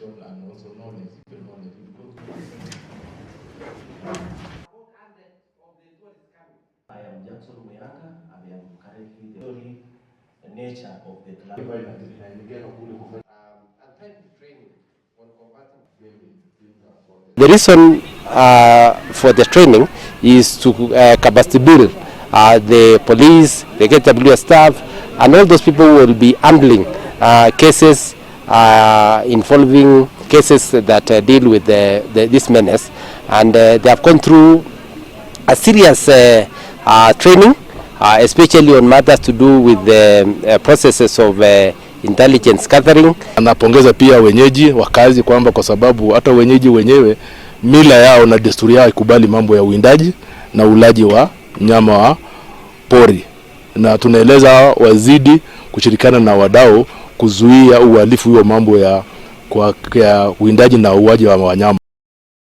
Education and also knowledge, even knowledge. You go About 100 of the tourists coming. I am Jackson Muyanga. I am currently the nature of the club. And timely training on combating. The reason for the training is to capacity build the police, the KWS staff, and all those people who will be handling cases involving cases that deal with this menace. And they have gone through a serious training, especially on matters to do with the processes of intelligence gathering. Anapongeza pia wenyeji wakazi kwamba kwa sababu hata wenyeji wenyewe mila yao na desturi yao ikubali mambo ya uwindaji na ulaji wa nyama wa pori, na tunaeleza wazidi kushirikiana na wadau kuzuia uhalifu huo mambo ya uwindaji na uuaji wa wanyama.